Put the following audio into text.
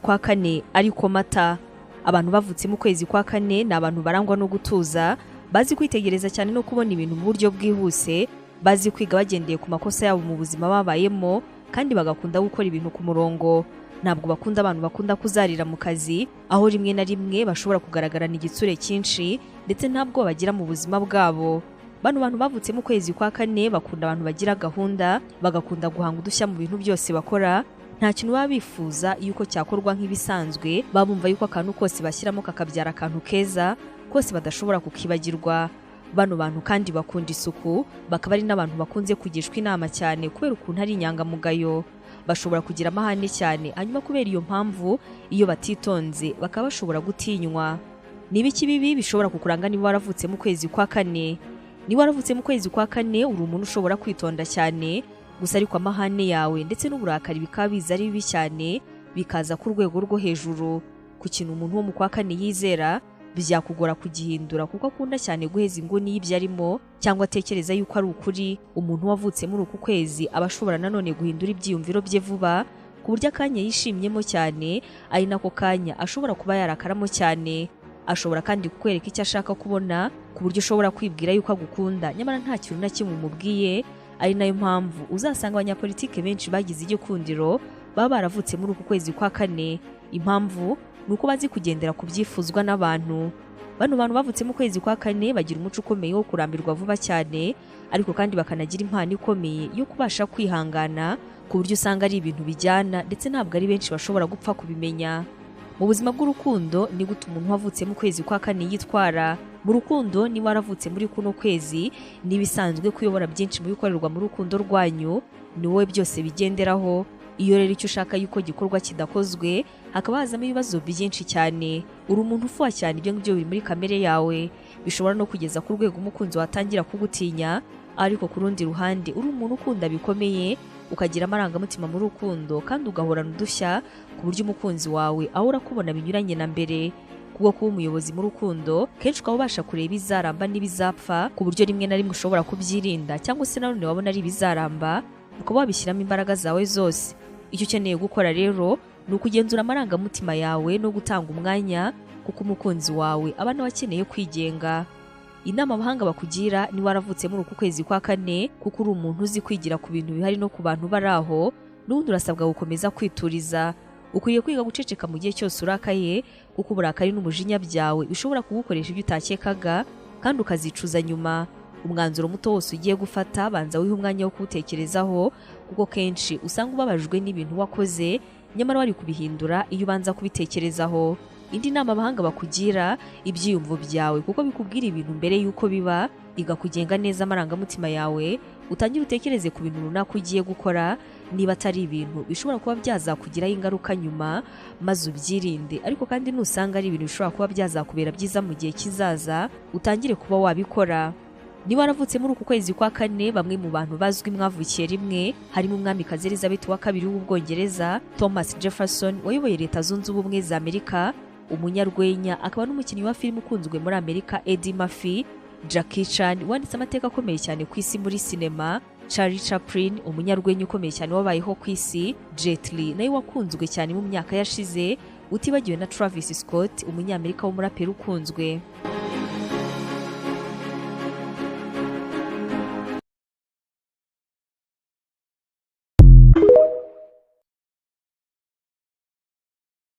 kwa kane, ariko Mata. Abantu bavutse mu kwezi kwa kane ni abantu barangwa no gutuza, bazi kwitegereza cyane no kubona ibintu mu buryo bwihuse, bazi kwiga bagendeye ku makosa yabo mu buzima babayemo, kandi bagakunda gukora ibintu ku murongo. Ntabwo bakunda abantu bakunda kuzarira mu kazi, aho rimwe na rimwe bashobora kugaragarana igitsure cyinshi, ndetse ntabwo bagira mu buzima bwabo. Bano bantu bavutse mu kwezi kwa kane bakunda abantu bagira gahunda, bagakunda guhanga udushya mu bintu byose bakora. Nta kintu baba bifuza yuko cyakorwa nk'ibisanzwe, baba bumva yuko akantu kose bashyiramo kakabyara akantu keza kose badashobora kukibagirwa. Bano bantu kandi bakunda isuku, bakaba ari n'abantu bakunze kugishwa inama cyane kubera ukuntu ari inyangamugayo. Bashobora kugira amahane cyane, hanyuma kubera iyo mpamvu iyo batitonze bakaba bashobora gutinywa. Ni ibiki bibi bishobora kukuranga niba waravutse mu kwezi kwa kane? Niba waravutse mu kwezi kwa kane, uri umuntu ushobora kwitonda cyane gusa, ariko amahane yawe ndetse n'uburakari bikaba biza ari bibi cyane, bikaza ku rwego rwo hejuru. Ku kintu umuntu wo mu kwa kane yizera byakugora kugihindura, kuko akunda cyane guheza inguni y'ibyo arimo cyangwa atekereza yuko ari ukuri. Umuntu wavutse muri uku kwezi aba ashobora nanone guhindura ibyiyumviro bye vuba, ku buryo akanya yishimyemo cyane ari nako kanya ashobora kuba yarakaramo cyane. Ashobora kandi kukwereka icyo ashaka kubona, ku buryo ushobora kwibwira yuko agukunda nyamara nta kintu na kimwe umubwiye. Ari nayo mpamvu uzasanga abanyapolitike benshi bagize igikundiro baba baravutse muri uku kwezi kwa kane. Impamvu ni uko bazi kugendera ku byifuzwa n'abantu. Bano bantu bavutse mu kwezi kwa kane bagira umuco ukomeye wo kurambirwa vuba cyane, ariko kandi bakanagira impano ikomeye yo kubasha kwihangana, ku buryo usanga ari ibintu bijyana, ndetse ntabwo ari benshi bashobora gupfa kubimenya. Mu buzima bw'urukundo, ni gute umuntu wavutse mu kwezi kwa kane yitwara mu rukundo? Niba waravutse muri kuno kwezi, n'ibisanzwe kuyobora byinshi mu bikorerwa mu rukundo rwanyu, ni wowe byose bigenderaho. Iyo rero icyo ushaka yuko gikorwa kidakozwe, hakaba hazamo ibibazo byinshi cyane. Uri umuntu ufuha cyane, ibyo ngibyo biri muri kamere yawe, bishobora no kugeza ku rwego umukunzi watangira kugutinya. Ariko ku rundi ruhande uri umuntu ukunda bikomeye, ukagira amarangamutima mu rukundo, kandi ugahorana udushya, ku buryo umukunzi wawe ahora akubona binyuranye na mbere. Kubwo kuba umuyobozi mu rukundo, kenshi ukaba ubasha kureba ibizaramba n'ibizapfa, ku buryo rimwe na rimwe ushobora kubyirinda, cyangwa se nanone wabona ari ibizaramba ukaba wabishyiramo imbaraga zawe zose. Icyo ukeneye gukora rero ni ukugenzura amarangamutima yawe no gutanga umwanya, kuko umukunzi wawe aba nawe akeneye kwigenga. Inama abahanga bakugira ni waravutse muri uku kwezi kwa kane, kuko uri umuntu uzi kwigira ku bintu bihari no ku bantu bari aho, n'ubundi urasabwa gukomeza kwituriza. Ukwiye kwiga guceceka mu gihe cyose urakaye, kuko uburakari n'umujinya byawe bishobora kugukoresha ibyo utakekaga kandi ukazicuza nyuma. Umwanzuro muto wose ugiye gufata, banza wihe umwanya wo kuwutekerezaho, kuko kenshi usanga ubabajwe n'ibintu wakoze nyamara wari kubihindura iyo ubanza kubitekerezaho. Indi nama abahanga bakugira: ibyiyumvo byawe, kuko bikubwira ibintu mbere y'uko biba, igakugenga neza amarangamutima yawe, utangire utekereze ku bintu runaka ugiye gukora, niba atari ibintu bishobora kuba byazakugiraho ingaruka nyuma, maze ubyirinde. Ariko kandi nusanga ari ibintu bishobora kuba byazakubera byiza mu gihe kizaza, utangire kuba wabikora. Niba waravutse muri uku kwezi kwa kane, bamwe mu bantu bazwi mwavukiye rimwe harimo Umwamikazi Elizabeth wa Kabiri w'Ubwongereza, Thomas Jefferson wayoboye Leta Zunze Ubumwe za Amerika, umunyarwenya akaba n'umukinnyi wa filime ukunzwe muri Amerika Eddie Murphy, Jackie Chan wanditse amateka akomeye cyane ku isi muri sinema, Charlie Chaplin, umunyarwenya ukomeye cyane wabayeho ku isi, Jet Li nawe wakunzwe cyane mu myaka yashize, utibagiwe na Travis Scott, umunyamerika w'umuraperi ukunzwe.